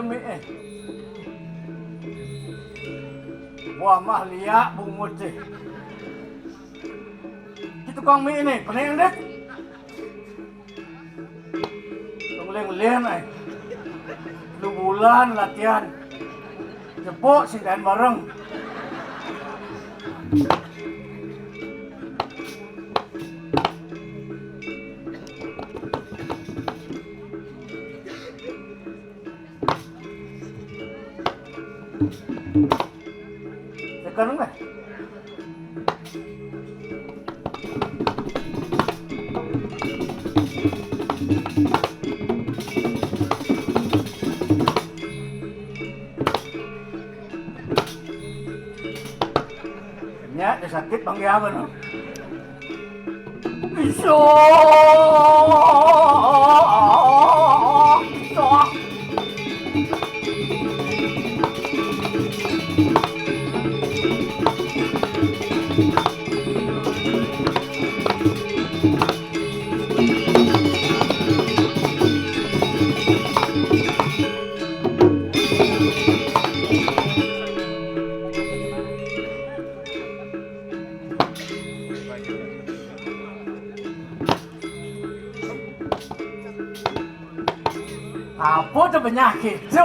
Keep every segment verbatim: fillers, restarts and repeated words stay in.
Mie. Buah mah liak bungut sih. Ki tukang mie ini, pening deh. Tong leng-leng ai. Lu bulan latihan. Jepok sing kain bareng. Tekan mah. Nya, dia sakit bang dia apa no? Iso. Apa tu penyakit tu?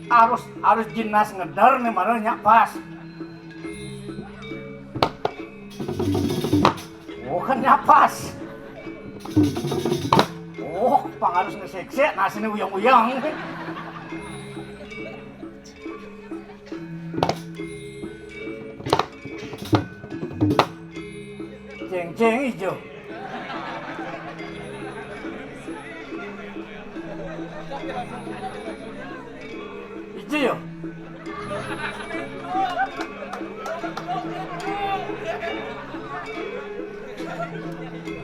Harus, harus jinas ngeder nih, mana nya pas. Oh, kan nya pas. Oh, pang harus ngeseksek, nah sini uyang-uyang. Ceng-ceng ijo. Ijo yo.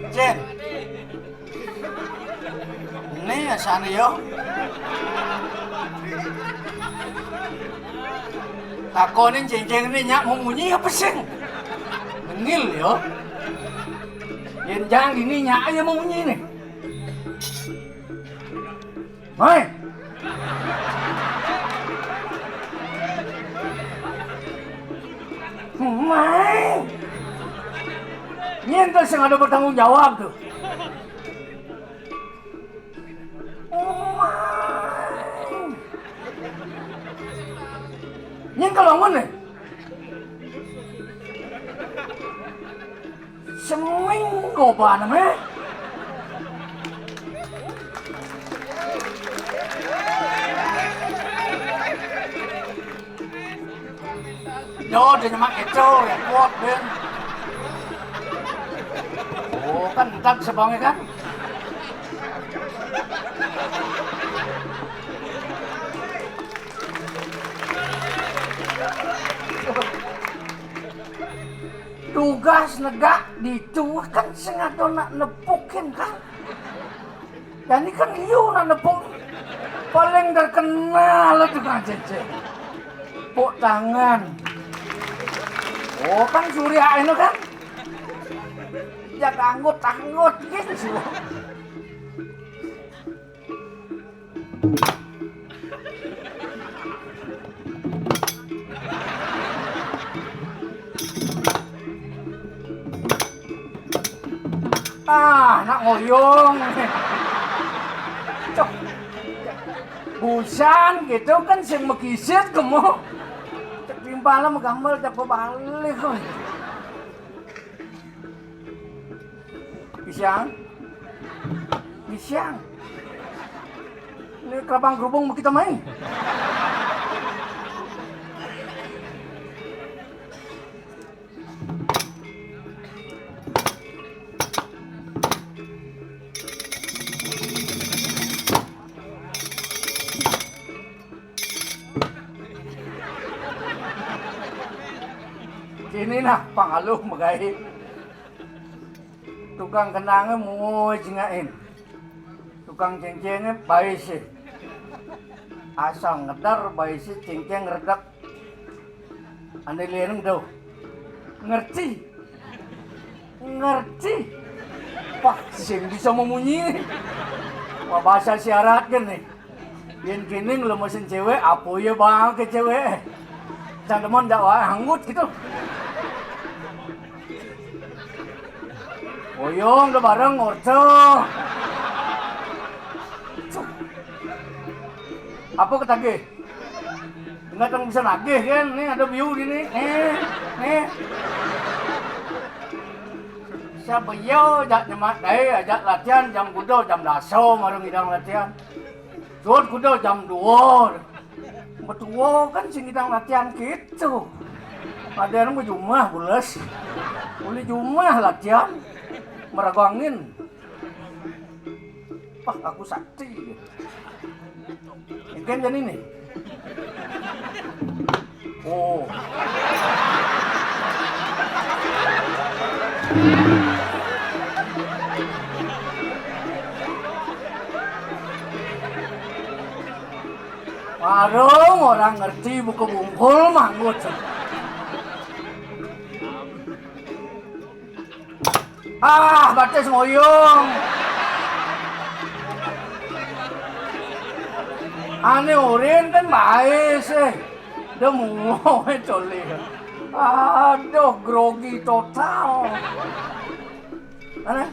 Cen. Ini ya sana yo. Takonin ceng-ceng ini nyak mau munyi apa sing? Bengil yo. Yen jang ini nyak aja mau munyi nih. Mai. Mai. Nyen tuh sing ada bertanggung jawab tuh. Mai. Nyen kalau ngene. Seminggu bana meh. Yo, dia nyemak kecoh, repot, Ben. Oh, kan entar sebangnya kan. Tugas negak ditu kan sing ado nak nepukin kan. Dan ini kan liu nak nepuk. Paling terkenal itu kan cece. Puk tangan. Oh kan Surya itu kan. Jaga anggut-anggut gitu sih. Ah, nak ngoyong. Cok. Busan gitu kan sing megisit kemo. Cek timpala megamel cek bebalik. Pisang. Pisang. Ini kelabang gerubung mau kita main. Kini nah pangaluh megai. Tukang kenangnya mau jengain. Tukang cengcengnya baisi. Asal ngedar baisi cengceng redek. Ane leneng do. Ngerti? Ngerti? Wah, sing bisa memunyi nih. Wah, bahasa syarat kan nih. Yen kene nglemesin cewek, apa ya bang ke cewek? Cang demen dak wae hanggut gitu. Oyong udah bareng ngorco. Apa ketagih? Enggak tang bisa nagih kan? Nih ada view gini. Nih, nih. Siapa yo jak nyemak dai ajak latihan jam kuda jam daso marung idang latihan. Suut kuda jam dua. Betua kan sing idang latihan gitu. Ada yang jumah bules. Uli jumah latihan. Meragangin. Wah, aku sakti. Engken jani nih. Oh. Warung orang ngerti buku bungkul manggut. Ah, batis ngoyong. Ane urin kan bae sih. Dia mau coli. Aduh, grogi total. Mana?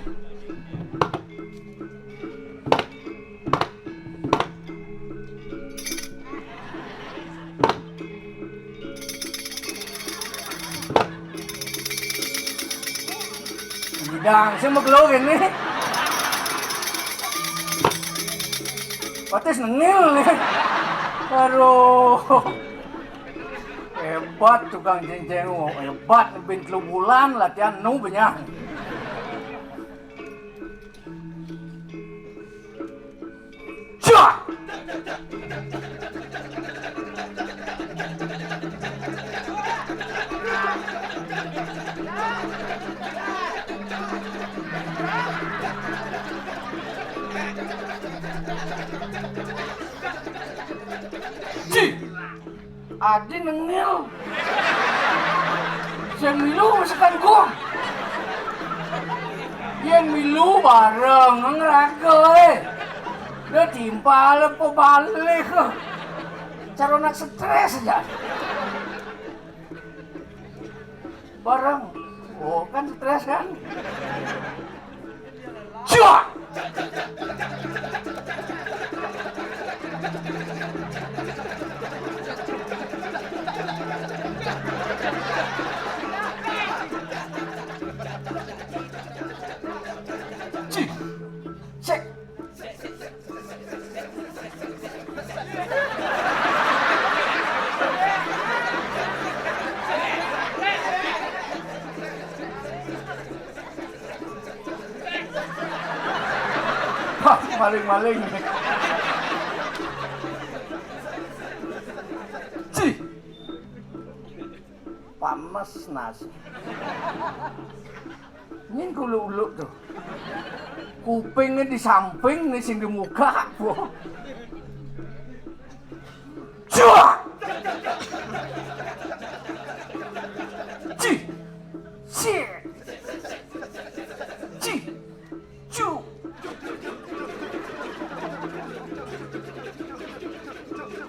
Bidang, saya mau keluar ini. Patis nengil nih. Aduh. Hebat tukang cincin, oh, hebat bin telu bulan latihan nu benyah. Cak! Cih! Adi nengil. Sing milu sekan gua. Yang milu bareng ngeraga, eh. Dia timpal apa balik. Cara nak stres aja. Bareng. Oh, kan stres kan? Cua! Cih! Cek! Hah, maling-maling. Cih. Panas nasi. Nying kuluk-uluk tuh. Kupingnya di samping nih sing di muka. Cua! Ci! Ci! Ci! Cu!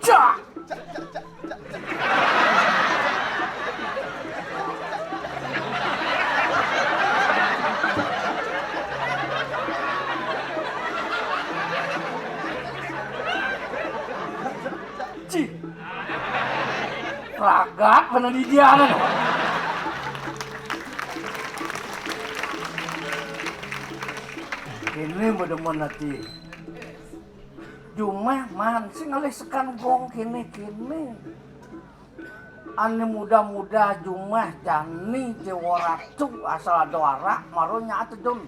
Ca! Ci. Ragat mana di dia kan. Ini bedemen hati. Jumah man sing ngalih sekan gong kene-kene. Ane muda-muda jumah jani Jawa Ratu asal ada arak maro nyaat dun.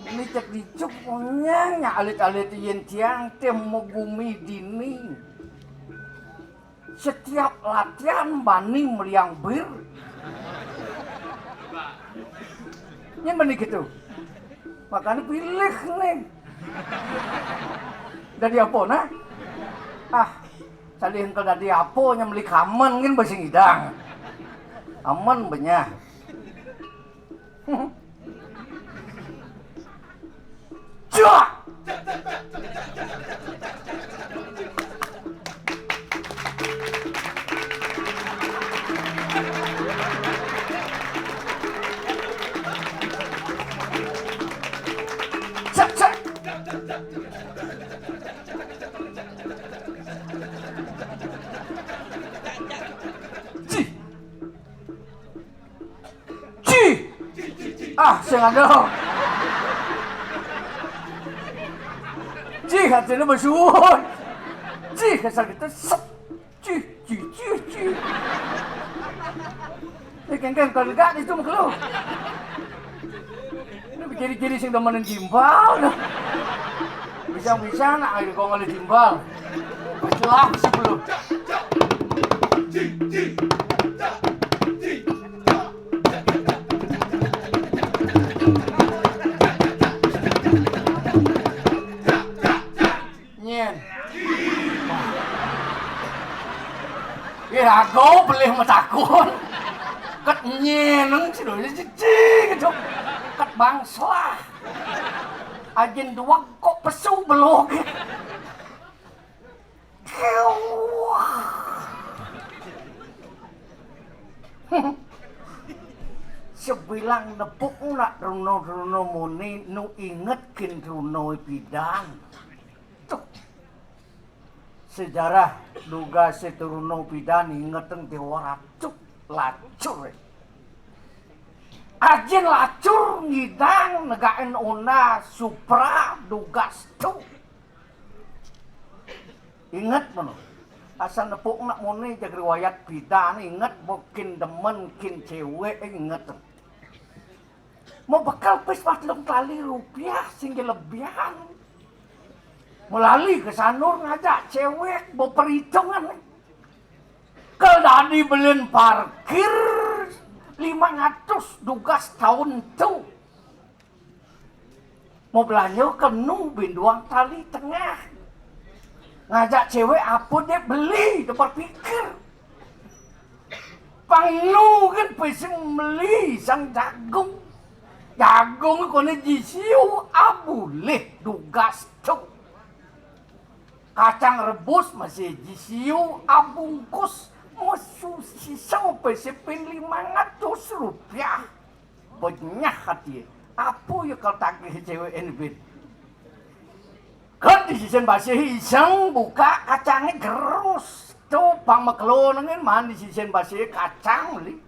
Ini cek dicuk punya nya alit-alit yen tiang teh mau gumi dini. Setiap latihan bani meliang bir. Ini bani gitu. Makanya pilih nih. Dari apa nah? Ah, Alih engké dadi apa nyang meli kamen kan basa ngidang. Amen benyah. Cak! Cak, cak! Cih! Cih! Ah, sing ada. Cih, hatiné bersuut. Cih, kasar gitu, sep. Cih, cih, cih, cih. Ini kengkeng kalau enggak itu mah lu. Ini jadi-jadi sing demenin timbal. Bisa-bisa nak ayo kok ngalih timbal. Jelas sebelum. Nyén. Ih, aku beli metakun. Ket nyén, nang sih doi cici gitu. Ket bangslah. Ajin dua kok pesu belok. Sebilang nepuk nak runo-runo muni nu inget kin runo pidan. Tuh. Sejarah dugasé Truna Pidan ingeteng Déwa Ratu lacur. Ajin lacur ngidang negakin Ona Supra dugas tu. Inget meno. Asal nepuk nak muni jag riwayat pidan inget, bukin demen kin cewek inget. Mau bekal pis patlung tali rupiah sing kelebihan. Melali ke sanur ngajak cewek mau perhitungan. Kalau dadi belin parkir lima ratus dugas tahun tu. Mau belanja kenu binduang tali tengah. Ngajak cewek apa dia beli, dia berpikir. Pang nu kan pesi meli sang jagung. Jagung kone jisiu abulih dugas tu. Kacang rebus masih jisiu abungkus. Musu sisa pesi pin lima ratus rupiah. Benyah hati. Apa ya kalau tagih cewek ini, Bin? Kan di sisin basih iseng buka kacangnya gerus. Tuh, pang mekelonengin man di sisin basih kacang, li.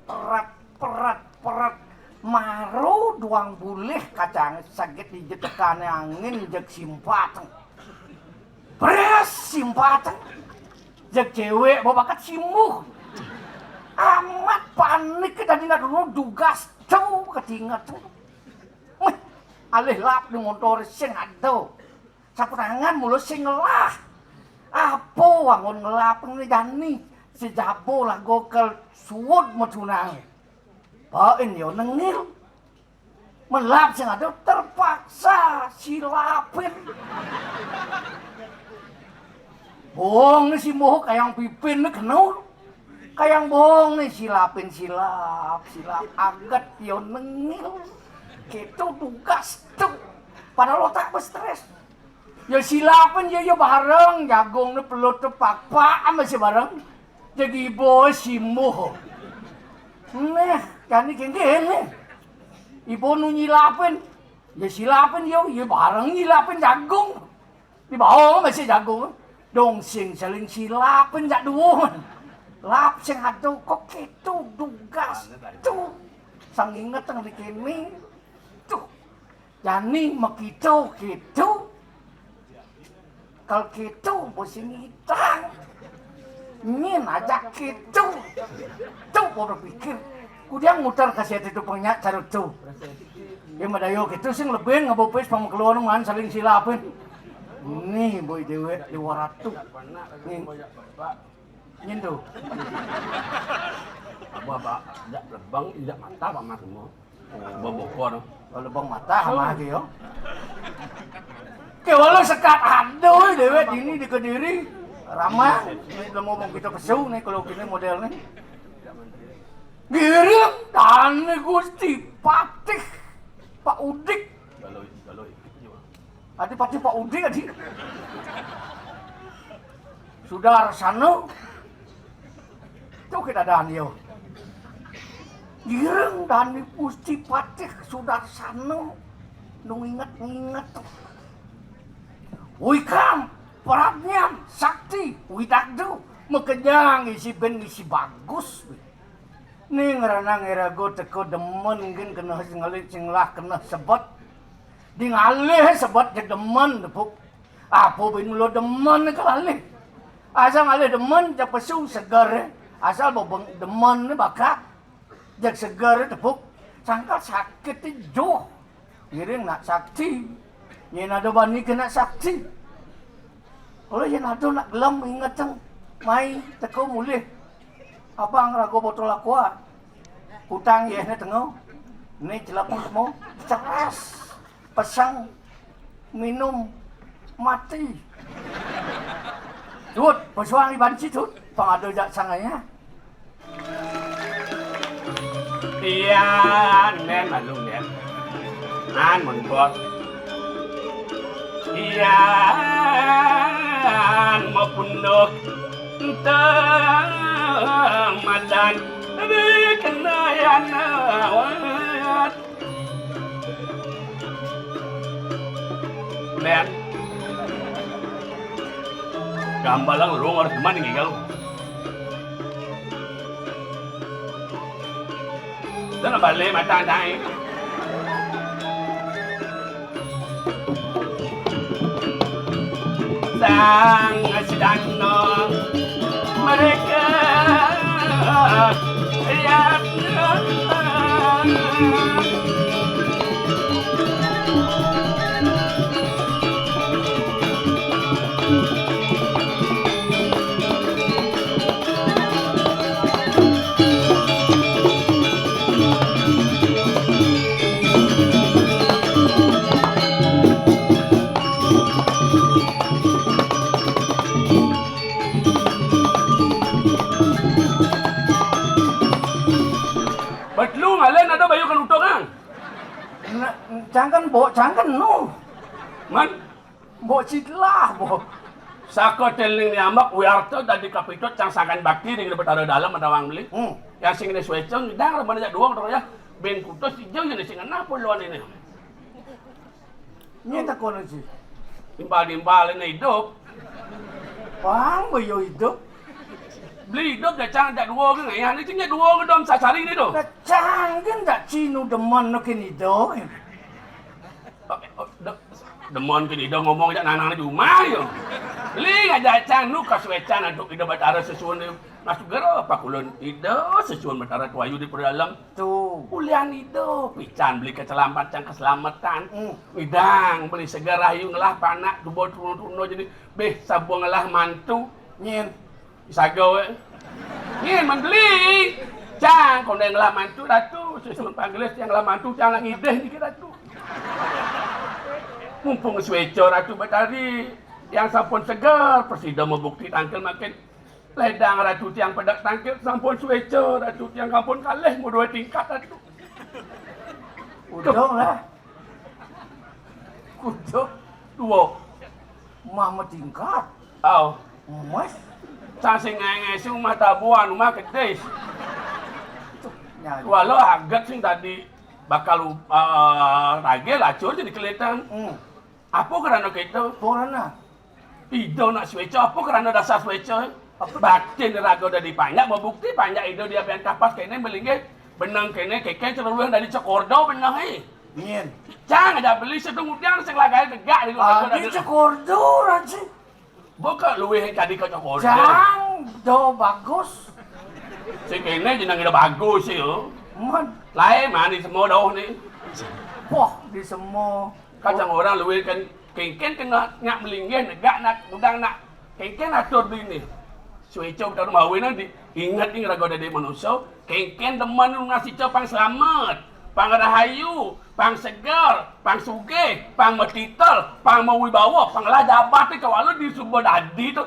Peret, peret, peret. Maro duang bulih kacang saged dijetekane angin jeg simpateng. Bres simpateng. Jeg cewek babakat simuh. Amat panik dadi nak dugas tu ketinget tu. Meh, alih lap di montor sing ada. Sapu tangan mulu sing ngelah. Apa wangun ngelap ini jani? Si jabo lah gokel suud metunang. Pain yo nengil. Melap sing ada terpaksa silapin. Bohong ni si moho kayang pipin ni kenul. Kayang bohong ni silapin silap, silap aget yo nengil. Gitu tugas tu. Padahal otak stres. Ya silapan ya, ya bareng, jagung ne pelut tepak-pak ama si bareng. Jadi ibu simuh. Neh, jani kengkeng neh. Ibu nu nyilapan. Ya silapan ya, ya bareng nyilapan jagung. Di bawah masih jagung. Dong sing saling silapan jak duo. Lap sing ado kok gitu dugas tu. Sang inget teng di kene. Tuh. Jani makito kitu. Kal kitu mesti ngidang. Nyin aja kitu. Tu baru pikir. Kudiang muter ka situ tu pengnya cara tu. Dia madayo kitu sing lebih ngebopis pang keluar man saling silapin. Nih boy dewek dua ratus. Nih. Nyen tu. Abah ba jak lebang injak mata paman semua. Ba bokor. Lebang mata sama aja yo. Ke walau sekat aduh dewek dini di Kediri. Ramah, nih, lemu wong kita pesu nih, kalau gini model nih. Giring, dané Gusti Patih Pak Udik. Adi Patih Pak Udik, adi. Sudarsana. Tuh kita dan yo. Giring, dané Gusti Patih Sudarsana. Nu inget-inget. Wikram, Pradnyan, Sakti, Widagdu, makejang isi bén isi bagus. Ning ranang iraga teka demen gén keneh ngelit sing lah keneh sebet. Di ngalih sebet jeg demen tepuk. Apa bén mula demen kelalih. Asal ngalih demen jeg pesu seger. Asal bebeng demen bakat. Jeg seger tepuk. Sangkal sakit ti joh. Ngiring nak sakti. Nyén ada bani kena sakti. Kalau yén ada nak gelem ingeteng. Mai teka mulih. Abang raga botol aqua. Kutang yéhné tenga. Né celep semua. Ceras. Pesang. Minum. Mati. Tut, pesuang di banci tut. Pang ada jak sanganya. Iya, nén malu nén. Nan mun pot. Iya, mapunduk. Enteng madan. Dikenayan awat. Nén. Gambalang lu harus demen nih, Gal. Dan balik matang tai. Sang sedana mereka. Betelu ngalen ada bayu kan utung ang. Nah, cangken, Mbok, cangken nu. Man, Mbok Citlah, Mbok. Saka teling niamak wiarta dadi kapitut cang sagan bakti ring Betara Dalem atawang beli. Hmm. Yang sing ne sueca ngidang remane jak duwong to ya. Ben kutus ija jane sing ngenah puluhan ini. Nyén takon sih. Timbal-timbal ini idup. Pang bayu idup. Beli idup jak cang jak duwong ngayah ni cing jak duwong dom sasari ni tu. Lah cang gén jak cinu demen nukin idup. Demon kin ida ngomong jak nanang di rumah yo. Beli ngajak cang nu kasuecan antuk ida Batara sesuun ni. Masuk gero pakulun ida sesuun Batara tuayu di pura dalam. Tu. Ulian ida pican beli keselamatan keselamatan. Hmm. Idang beli segar ayu ngelah panak tubo tuno-tuno jadi beh sabung ngelah mantu. Nyin. Saga wé. Nggih, mendeli. Cang, kondé ngelah mantu ratu, susun panggelis yang ngelah mantu cang nang idih niki ratu. Mumpung suéca Ratu Betari yang sampun seger, presida mabukti tangkil makin ledang ratu tiang pedak tangkil sampun suéca ratu tiang kampun kalih muduh tingkat ratu. Udah lah. Kuda dua. Mama tingkat. Au. Mas. Sasing ngai-ngai sing umah tabuan, umah kedis. Nyari. Walau aget sing tadi bakal uh, ragil acur jadi kelihatan. Hmm. Apa kerana kita? Apa kerana? Ida nak suéca, apa kerana dasar suéca? Apa? Batin raga dadi panjak, bebukti panjak ida di apian kapas kene melinggih benang kene keke celuluh dadi cekorda benang eh. Nyin. Cang ada beli sedung udian sing lagai tegak di luar. Adi cekorda raji. Buka luwih kadi ka cekorda. Cang do bagus. Sing kene jeneng ida bagus sih yo. Mun. Lain mah di semua dauh ni. Wah, di semua. Kacang orang luwih kan Kéngkén kena nyak melinggih negak nak udang nak kéngkén atur bini. Suéca utawi mawinan di inget ing raga dadi manusa, kéngkén demen nunas ica pang slamet, pang rahayu, pang seger, pang sugih, pang matitel, pang mawibawa, pang lah jabat kawala di suba dadi tu.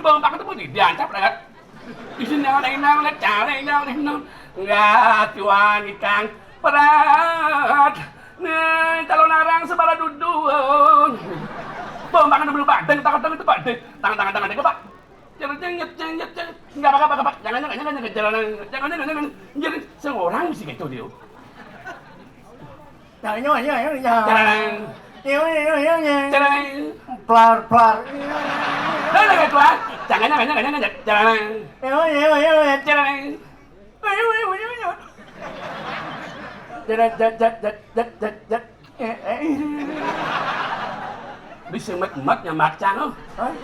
Bang, bang, tu pun dia ancap dah. Isin yang ada inang, ada cara inang, ada inang. Enggak, tuan ikang. Berat. Nih, kalau narang sebala duduk. Bang, bang, ada belum badeng, takut, takut, itu badeng. Tangan, tangan, tangan, tangan, Pak. Jangan, jangan, jangan, jangan, jangan. Enggak apa-apa, apa-apa. Jangan, jangan, jangan, jangan, jangan, jangan, jangan, jangan. Jadi, semua orang mesti gitu dia. Jangan, jangan, jangan, jangan. Jangan. Jangan, jangan, jangan, jangan. Jangan. Plar, plar. Dah, dah, dah, dah. Jangan, jangan, jangan, jangan, jangan. Jangan. Jangan, jangan, jangan, jangan. Jangan. Jat, jat, jat, jat, jat, jat, jat. Eh, eh. Bisa mat-mat nyamat cang, oh. Hah?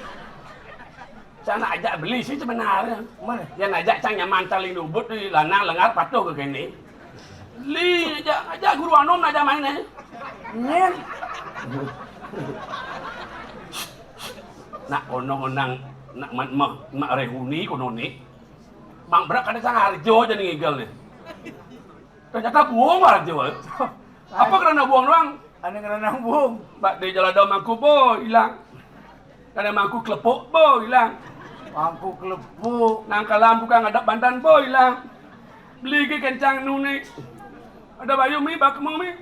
Cang nak ajak beli sih sebenarnya. Mana? Yang ajak cang nyaman taling lubut di lanang lengar patuh ke kene. Li ajak, ajak guru anom nak ajak main eh. Nyen. Nak onong-onang, nak mat mah, nak rehuni kono ni. Bang berak kada sang harjo aja nih ngigel nih. Ternyata buang harjo eh. Apa kerana buang doang? Ane ngeranang bung. Bak di jalada mangku bo hilang. Kada mangku kelepuk bo hilang. Mangku kelepuk. Nang kalam bukan ngadap bandan bo hilang. Beli ke kencang nu ni. Ada bayu mi bak kemo mi.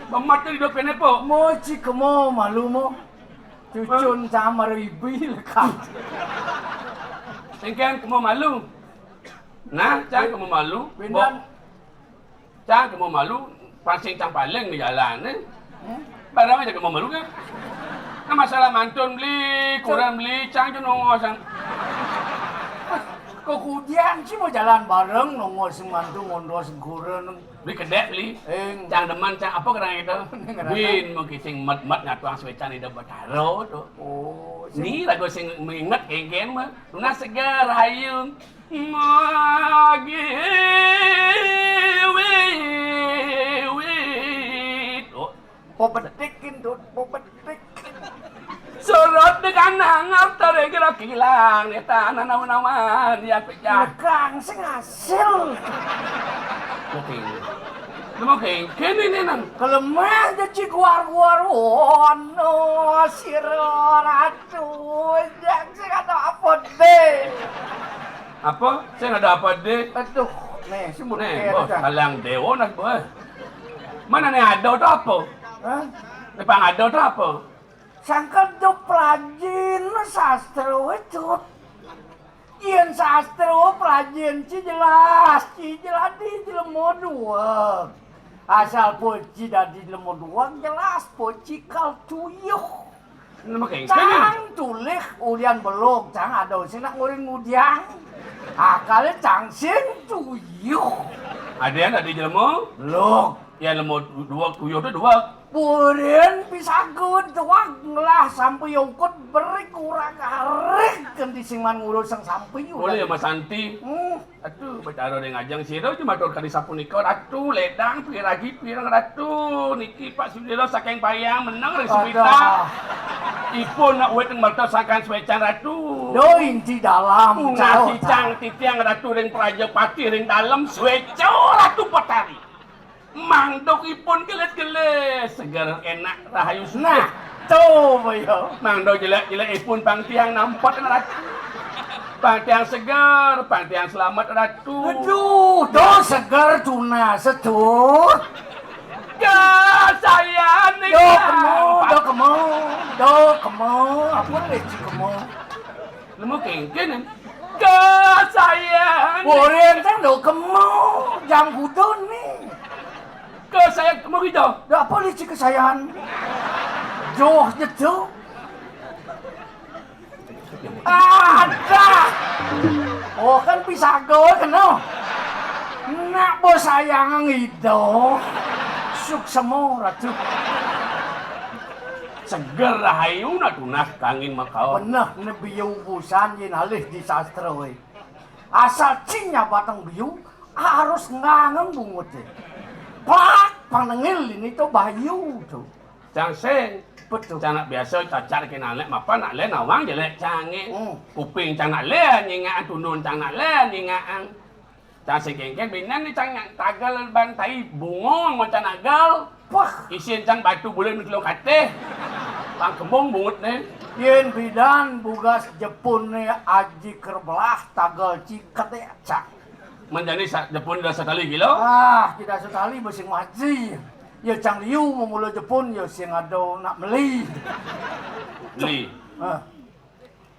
Bemat tu hidup kene po. Mo ci kemo malu mo. Cucun sama ibi lekang. Engken kemo malu. Nah, cang kemo malu. Pindan. Cang kemo malu, pancing cang paling di jalan, eh. Hmm? Barang aja kemo malu kan. Nah, masalah mantun beli, kurang beli, cang je nongos cang. Kekudian sih mau jalan bareng nongos mantu ngondos gurun. Beli kedek beli. Eng. Cang demen cang apa kerang itu? Bin mau kicing mat-mat ngatuang suecan ida bataro tu. Oh, ni lagu sing mengingat kengken mah. Tunas segar hayung. Magi wiwit. Oh, popetik kintut, popetik. Sorot di kanang artare kira kilang ni tanah nawan-nawan ya pecah. Lekang sing hasil. Oke. Oke, kene ni nang. Kelemah je ci guar-guar wono sira ratu. Jak sing ada apa deh? Apa? Sing ada apa deh? Aduh, nih, sing Nih, bos, kalang dewo nah, bos. Mana né ada to apa? Hah? Né pang ada to apa? Sangkan do pelajin sastra wé, Cut. Yén sastra pelajin ci jelas, ci jelas di jelema duweg. Asal poci dadi jelema duweg jelas poci kal tuyuh. Nama kéngkén? Cang tulih ulian belog, cang ada sing nak nguring ngudiang. Akalé cang sing tuyuh. Adéan dadi jelema? Belog. Ya, jelema duweg tuyuh to duweg. Burin pisaga duweg ngelah sampi ungkut berik urak arik kendi sing man ngurus sang sampi. Boleh ya, Mas Santi? Hmm. Aduh, Betara ring ajeng sira ja matur kadi sapunika, Ratu, ledang piragi pireng Ratu, niki Pak Sudira saking Payang meneng ring Suwita. Ipun nak wit merta sakan suécan Ratu. Do inti dalam. Munah cicang titiang Ratu ring Prajapati ring dalem suéca Ratu Petari. Mangduk ipun gelis-gelis, seger, enak, rahayu, sugih. Nah, to, boyo. Mangduk jelek-jelek ipun pang tiang nampet, Ratu. Pang tiang seger, pang tiang selamet, Ratu. Aduh, to seger tunas, Cut. Kesayan nika. Do kemo, do kemo, do kemo, apa leci kemo? Nemu kéngkén, Nen? Kesayan. Boren kan do kemo, jam kuda ni. Kesayan kemo kita. Do apa leci kesayan? Joh nyetu. Ada. Oh, kan pisaga kena. Nak bo sayang ngido. Suksema, Ratu. Seger rahayu nak tunas kangin makaon. Beneh, né biu busan yén alih di sastra, wé. Asal cing nyabatang biu, harus ngangen bunguté. Plak, panengil ini to bayu to. Cang sing. Betul. Cang nak biasa cacar kéné anak mapan nak lén nawang jelek cangé. Hmm. Kuping cang nak lén nyingak, tundun cang nak lén nyingak. Cang sing kéngkén binan ni cang nak tagel ban tai bunga mau cang nak gel. Wah. Isin cang batu bulan telung katih. Pang kembung bungut ni. Yén bidan bugas Jepun ni aji kerbelah tagel ciket ya, cang. Menjani sa-, Jepun dah sekali kilo? Ah, tidak sekali besi maji. Ya cang liu memula Jepun ya sing ada nak meli. Meli. Ah.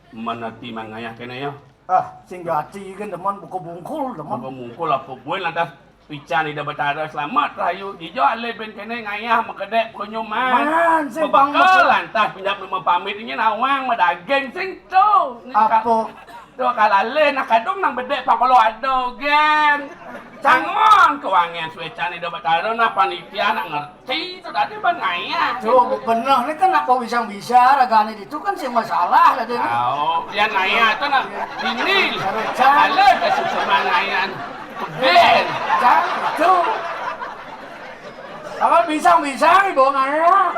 Menati mangayah kéné ya. Ah, sing jati kan demen buka bungkul demen. Buka bungkul apa buin lantas pican Ida Betara selamat rahayu. Ijo alih bin kéné ngayah makedek penyuman. Man, sing bang bebekel makedek. Lantas pinjam lima pamit ini nawang madaging sing tu. Apa? Tu kalalih nak kadung nang bedek pang kalau ada gén. Cangon kewangian suécan Ida Betara nah panitia nak ngerti. Ti, itu tadi ban ngayah. Tuh, bener nih kan apa bisa-bisa ragane itu kan sih masalah tadi nih. Oh, yang ngayah itu nah ini. Ada kasus sama ngayah. Ben. Cang, itu. Apa bisa-bisa ibu ngayah?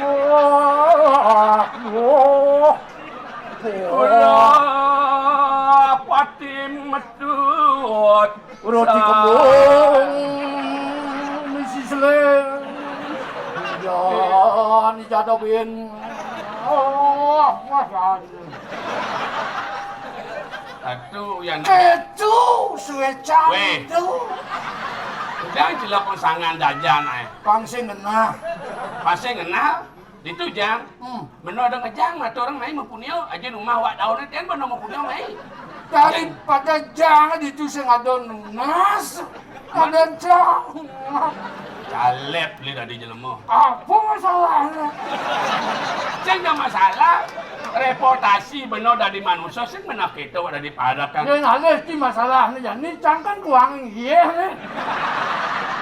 Wah, wah, wah. Ula pati metut. Roti kembung misi seleng. Jangan dijadabin. Oh, masan. Aduh, yang kecu suwe. Weh. Itu. Udah jelek pangsangan jajan ae. Pang sing ngenah. Pang sing ngenah. Ditu, Jang. Hmm. Meno ada ngejang, mata orang mai mempunyo, aja rumah wak daun tian meno mempunyo mai. Daripada jang ditu sing ada nunas, ada jang. Calep li dadi jelema. Apa masalahnya? Sing ada masalah, reputasi beno dadi manusia, sing menah kita wak dadi parekan. Yang alih ti masalahnya, ya, ni cang kan kuang iya ni.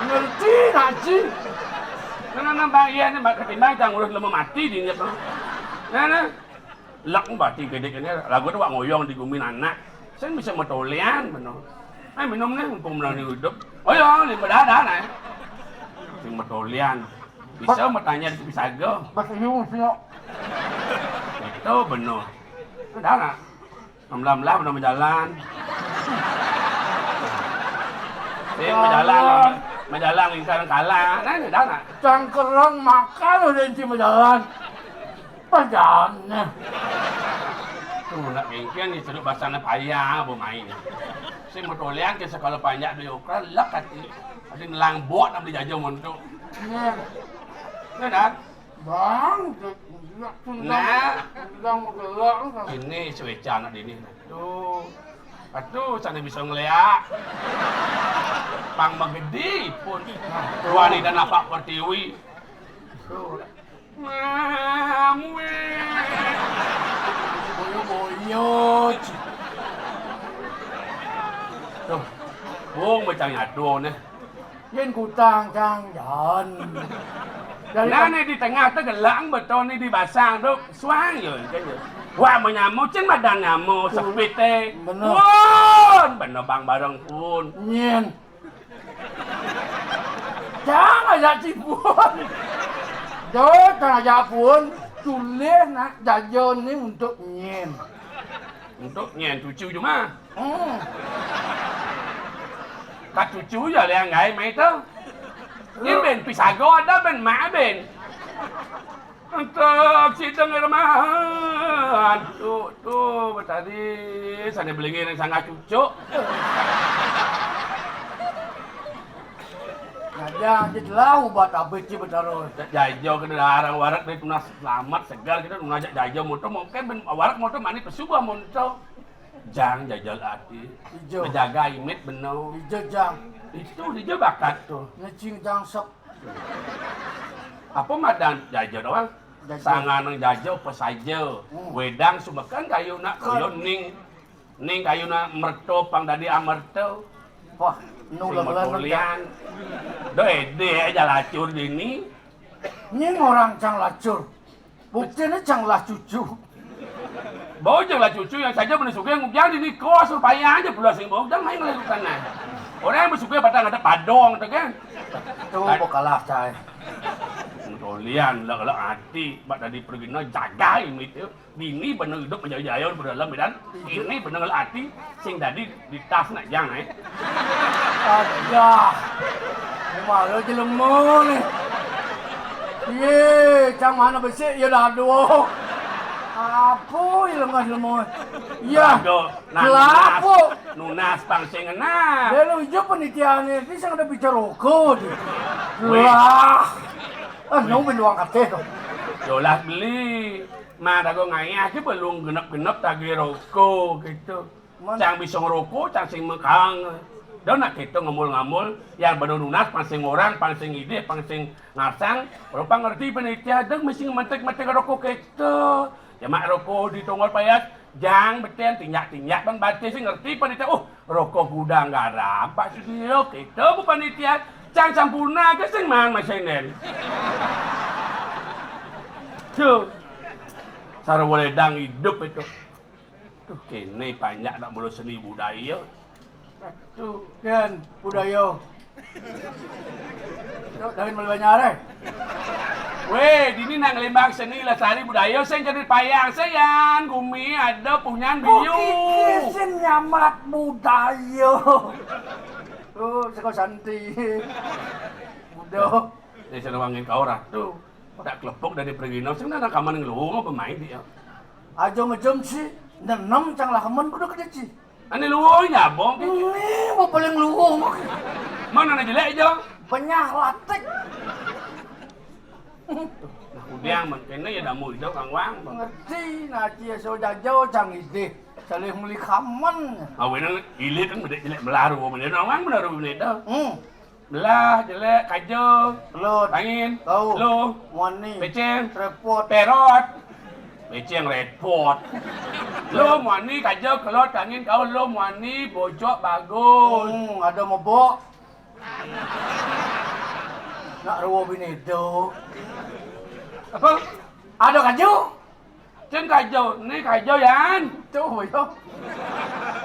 Ngerti nak ji? Nah, nah, nah, Bang, iya, nih, Bang, ketimbang kita ngurus lemah mati di ini, Bang. Nah, nah. Lek mati gede kene, lagu tu wak ngoyong di gumi anak. Saya bisa metolian, benar. Eh, minum nih, mumpung menang hidup. Oh ya, ni berada, nah. Sing metolian. Bisa metanya di pisaga. Bas ini usia. Itu benar. Dah, nah. Amlah-amlah udah menjalan. Sing menjalan, menjalan lingkaran kalah. Nah, ini dah nak. Cangkerang makan udah inti menjalan. Pajannya. Nak bengkel ni, seduk basang payah apa main. Sing betolian ke sekolah panjak di okra, lek ati. Ati nelang bot nak beli jaja montok. Nah. Nah, dah. Bang, nak tundang, nah, tundang gelak tu, Bang. Ini switch anak dini. Tuh. Atuh, sana bisa ngeliat. Pang magedi pun. Tuh. Wani dan apa pertiwi. Tuh. Ngamui. Boyo-boyo, ci. Tuh. Bung macam nyatu nih. Yen kutang cang jan. Nah, ni di tengah tu gelang betul ni di basang tu. Suang yo, kan yo. Wah, menyamu cing madan nyamu sepit eh. Bener. Pun, bener bang bareng pun. Nyen. Cang aja cipun. Jauh cang aja pun. Tulis nak jajo ni untuk nyen. Untuk nyen cucu cuma. Hmm. Kat cucu ya liang gai mai tu. Ni ben pisago ada ben mak ben. Untuk sidang remahan. Tu, tu, tadi sana belingi nang sangat cucu. Ngajang je telah ubat abis je betarus. Jajo kena larang warak dari tunas selamat segar kita ngajak jajo motor mungkin ben warak motor mani pesubuh motor. Jang jajal ati. Ijo. Menjaga imit benar. Ijo jang. Itu ijo bakat tu. Ngecing jang sep. Apa madan jajo doang? Jajo. Sangan jajo pesaja. Hmm. Wedang sumekan kayu nak kayu ning. Ning kayu nak merto pang dadi amerto. Wah, nu sing lemelan motor lian. Doh ede aja lacur dini. Nying orang cang lacur. Buktinya cang lah cucu. Bau jeng lah cucu yang saja bener suka yang ujang di niko supaya aja pula sing bau jang main lagi kan nah. Orang yang bersuka patah ada padong tu kan. Tu bau kalah cai. Tolian lah kalau hati bak tadi pergi no jaga ini tu. Bini bener hidup menjaya-jaya di dalam medan. Ini bener kalau hati sing tadi di tas nak jang eh. Ada. Malu jelema ni. Ye, cang mana besik ya dah dua. Apa ya lengah jelema? Ya. Kelapo. Nunas pang sing ngena. Lalu ijo panitia ni, ni sang ada bicara rokok tu. Weh. Wah. Ah, nau beluang kate tu. Yolah beli. Ma dago ngayah je belum genep-genep tagih rokok gitu. Cang bisa ngerokok, cang sing mekang. Dah nak kita ngomol-ngomol, yang bener nunas, pansing orang, pansing ide, pansing ngasang, rupa ngerti panitia, deng mesti metik-metik rokok kita. Cuma rokok di tongol payat, jang beten, tinjak-tinjak, bang batis, ngerti panitia. Oh, rokok gudang garam, Pak Sugio, kita bu panitia, cang sampurna ke sing man masih nen. Tuh, sarwa ledang hidup itu. Tuh, kene panjak nak mula seni budaya. Tuh, kan, budaya. Tuh, dari mula banyak eh. Weh, dini nak ngelimbang seni lestari budaya, sing jadi payang, sing yan, gumi ada punyan biu. Kok kiki sing nyamat budaya. Tuh, seko santi. Budaya. Ni sana wangin kau ratu. Tak kelepok dari pergi no, sing nak kaman ngeluh apa main dia. Ajo ngejom si, nenem cang lah kemen kudu kerja si. Ani luwung nyabong. Ini mau paling luwung. Mana nak jelek je? Penyah latik. Nah, udiang man kene ya damu ijo kang wang. Ngerti, nah cia so jajo cang ide. Salih meli kamen. Awena ilit kan bedek jelek melaru, bener wang melaru bener dah. Hmm. Belah, jelek, kaja. Kelut. Angin. Kau. Lo. Muani. Peceng. Repot. Perot. Peceng repot. Lo muani, kaja, kelut, angin, kau, lo muani, bocok, bagus. Hmm, ada mebok. Nak ruwo bini tu. Apa? Ada kaju. Cen kajo, ni kajo, Yan. Tuh, yo.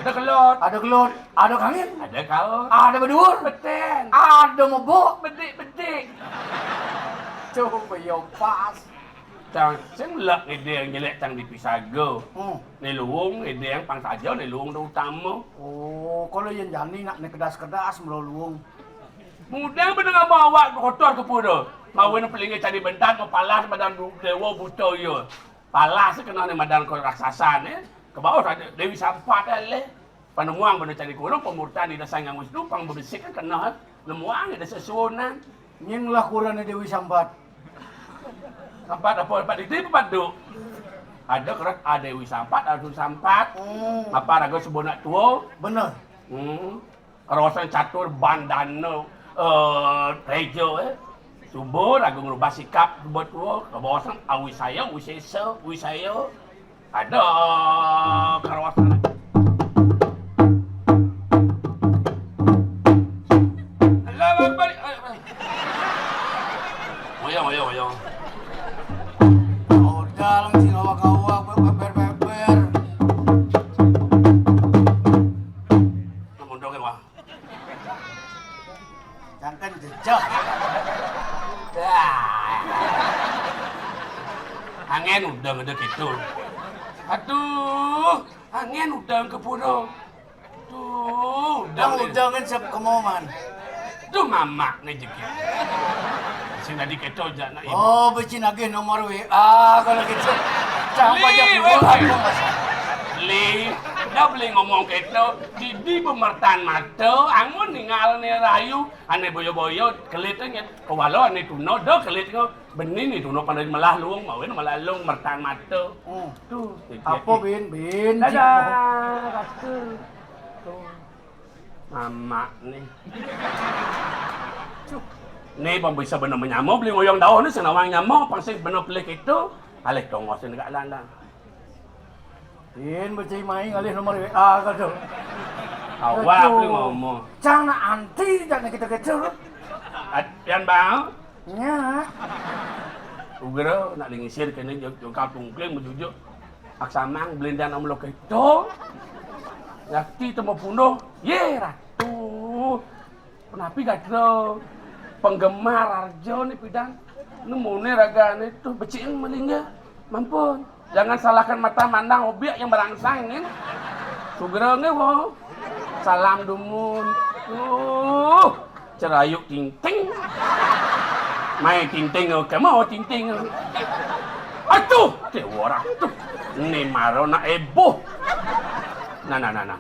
Ada kelot. Ada kelot. Ada kangin. Ada kaos. Ada bedur. Beten. Ada mebok. Bedik-bedik. Tuh, yo pas. Cang, sing lek ngedeng jelek cang di pisaga. Hmm. Ni luwung ngedeng pang saja, ni luwung tu utama. Oh, kalau yang jani nak ni kedas-kedas melo luwung. Mudang bener ngaba awak kotor ke pura. Mawin pelinge cari bentat, mau palas badan dewa buta iya. Palas kena ni madan ko raksasa ni. Kebaos ada Dewi Sampat alih. Panemuang bana candi gunung, pemurtan Ida Sang Hyang Wisnu, pang bebesik kan kena, nemuang Ida sesuunan. Nyén lah kurenan Dewi Sampat. Sampat apa, sampat di sini, sampat duk. Ada keras, ada Dewi Sampat, ada Sun Sampat. Hmm. Apa raga sebuah nak tua? Bener. Hmm. Karosan catur bandana, eh, reja, eh. Suba raga ngerubah sikap suba tua, kabaosan awisaya, wisesa, wisaya. Ada karosan. Alah, balik, balik, balik. Oyong, oyong, oyong. Udah, lang sing awak-awak, beber-beber. Mundur ke, wah. Jangan jejak. Dah. Angin udah gede gitu. Aduh, angin udah ke pura. Tuh, udah. Bang, udah kan siap kemoman. Tuh mamak nih jekit. Sing tadi keto aja nak ibu. Oh, becin agih nomor W A kalau gitu. Cang Li, pajak weh, dulu weh. Aku, Mas. Li, dah beli ngomong keto, didi bemertan mata, angun ningal nih rayu, ane boyo-boyo, kelitnya, kewalo ane tuno, dah kelitnya, benih nih tuno pada melah luung, mawin melah luung, mertan mata. Hmm. Tuh, apa, Bin? Bin, dadah, rasa. Tuh. Mamak nih. Nih, pang bisa bener menyama, beli ngoyong daun nih, senawang nyama, pang sing bener pelik itu. Alih tongos ini gak landang. Yen becai main alih nomor W A kado. Awak beli ngomong. Cang nak anti, jangan kita kecer. Pian bang? Nya. Ugra nak lingisir kene jog jog kapungkling mejujuk. Aksamang belindan amlo keto. Yakti temu punduh. Ye ratu. Penapi gatra penggemar Arjo ni pidan. Nemune ragane tuh becik malingga. Mampun. Jangan salahkan mata mandang obyek yang berangsang, kan? Sugra nggih, wo. Salam dumun. Uh, cerayuk tinting. Mai tinting, oke, mau tinting. Aduh, dewa ratu. Ini maro nak eboh. Nah, nah, nah, nah.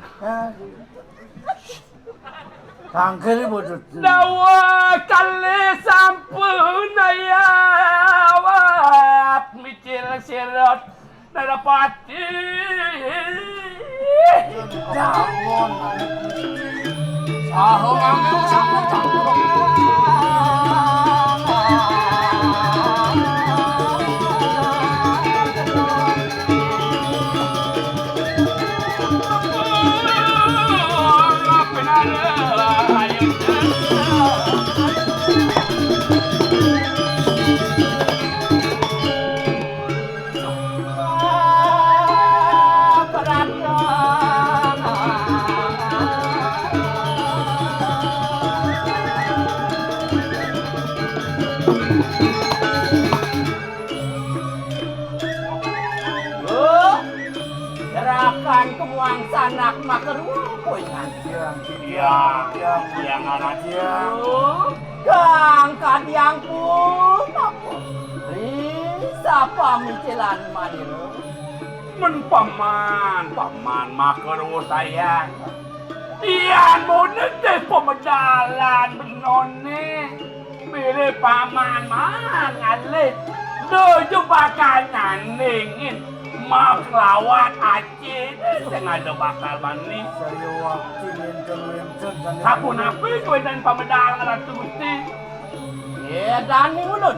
Tangkil ibu tuh. Dawa kalih sampun ayawat micil sirot Narapati. Dawon. Saho mangga sampun campur. Loh, gerakan kemuang sanak makerua poingan. Tiang, tiang, tiang, tiang, anak tiang. Loh, Kang Kadiang pun apa? Ri, sapa micilan manira? Men paman, paman makerua sayang. Tiang munete pamedalan benone. Bilih paman maan ngalih, nuju bakal nyandingin maklawat acine sing ada bakal mani. Saya waktu wénten-wénten jani. Sapunapi kawéntenan pamedalan Ratu Gusti? Nggih, dani ulun.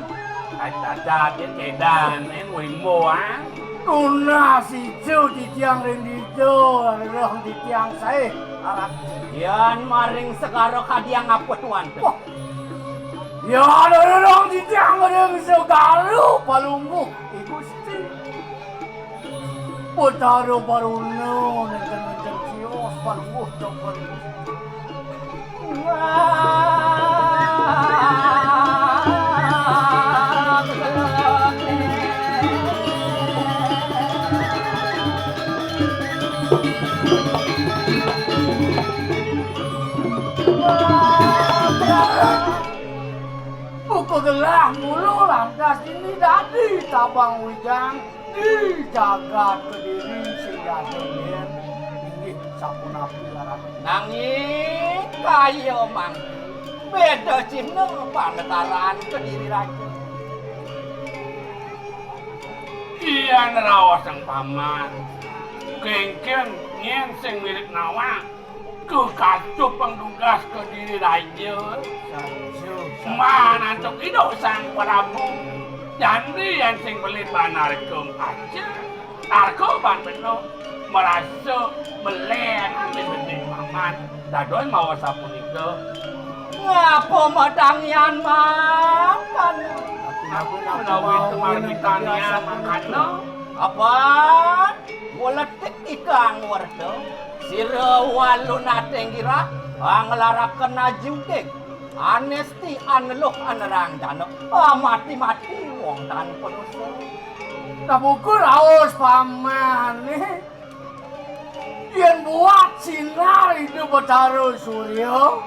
Aja-aja kedan ning wimbo, ah. Nunas ijo titiang ring dija, roh titiang saé. Arat. Yan maring segara kadiang apa tuan? Wah. Yan roh titiang ring segara palungguh, I Gusti. Betara Baruna nenten-nenten cios palungguh cokel. Buka gelah mulu lantas ini dadi tabang wijang di jagat Kediri sing Raden, inggih sapunapi, Ratu. Nanging kaya mangké, béda cihna panataran Kediri Raja. Yén raosang paman, kénkén nyén sing mirib nawang, kekasup pangdugas Kediri Raja. Saja, saja. Manantuk Ida Sang Prabu, jani yén sing beli ban arga aja. Arga ban bena, marasa melén amin bedik paman. Dados mawa sapunika. Ngapa madangian mangkana? Aku menawi semar mitanian mangkana. Apa? Weletik ikang werta. Sira walu nating girah, anglaraken ajuding. Anesti aneluh anerang jana. Ah, mati-mati wong tanpa dosa. Nah, buku raos pamane. Yén buat sinar Ida Betara Surya,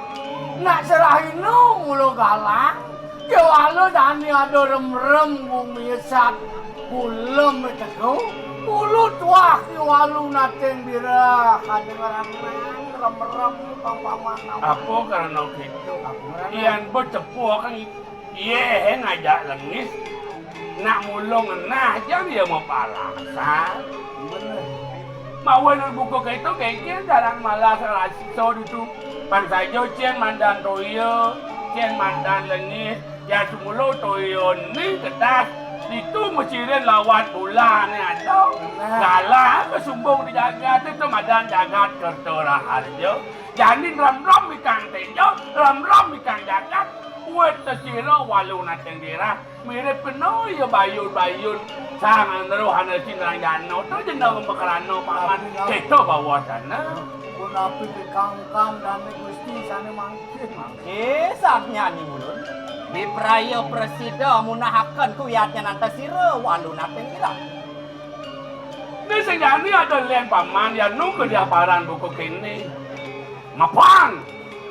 nak serahina mula galang, kéwala dani ada remrem bumi esat, kulem teku, mula tuah kéwalu nating birah, kadengeran rem-rem pampaman. Apa karena gitu? Apa karena? Yén becepuk kan Yé, ngajak lengis, nak mula ngenah jang ya mapalasan. Bener. Mawa nang buku kéto kéngkén dalan malas rasa ditu. Pan saja cén mandan toya, cén mandan lengis, ya sumula toya ning kedas. Ditu mesirin lawat bulané ada. Nah. Galah kesumbung di jagat itu madan jagat kerta raharja. Jani ram-ram ikang tenjo, ram-ram ikang jagat. Wit sira walu nating dirah, mirip kena ya bayun-bayun. Sang andro hana sing ranjana, to jena makrana paman. Tapi, tapi. Keto bawa sana. Punapi dikangkang dane Gusti sane mangkin. Mangke sarnyani ulun. Bipraya prasida munahaken kuyatnya nanta sira walu nating dirah. Ni sing jani ada len paman ya nu kediaparan buku kini. Mapan,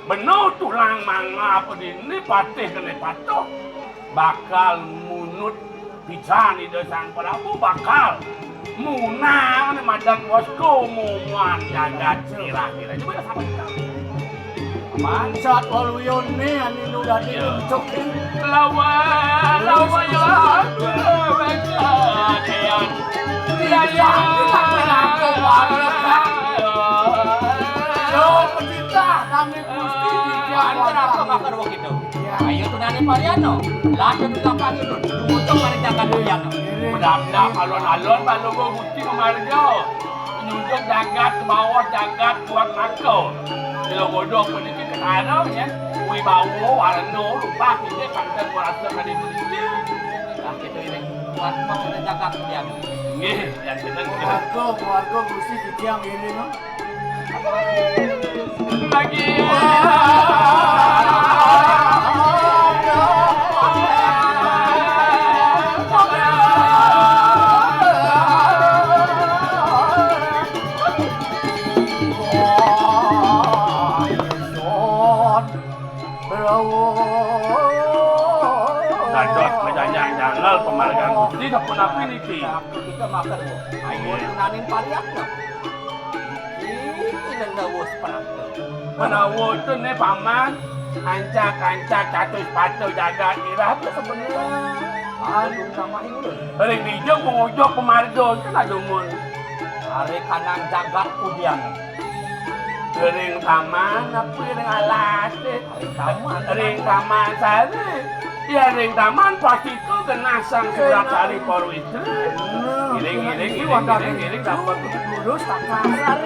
beno tulang mangga apa dini patih kene patuh. Bakal munut pisan Ida Sang Prabu bakal munang ne madan wasko mumuan jagat sirah-sirah. Coba ya sama kita. Mansat waluyon ne anu dadi uncukin. Lawan, lawan ya. Iya, iya. Kita pelaku warga. Yo, pecinta kami Gusti di Jawa. Antar apa makan wong itu? Iya. Ayo tunani Mariano. Lada di belakang itu. Untuk mari jaga Mariano. Mudah-mudahan alon-alon balunggu Gusti memarga. Nyujuk jagat ke bawah, jagat kuat maka. Bila bodoh pun itu ketara ya. Wibawa warna rupa kita pantas merasa kali itu. Nah, kita ini kuat maka jagat Mariano. Nggih, yang kita. Keluarga, keluarga Gusti titiang ini no. Bagi Dados kejayaan janggal pemargan Gusti sapunapi niki. Kita makan, Bu. Ayo, nanin pariakna. Ih, nenda wus perang. Menawa itu ne paman, ancak-ancak catur sepatu jagat irah tu sebenarnya. Anu sama ini. Ring dijung mengujung pemarga itu nak dumun. Hari kanang jagat udian. Ring taman apa ring alas? Ring taman. Ring taman sari. Ya ring taman pasti tu genah sang surat sari paru istri. Iring, iring, iring, iring, iring, dapat. Lurus tak kasar.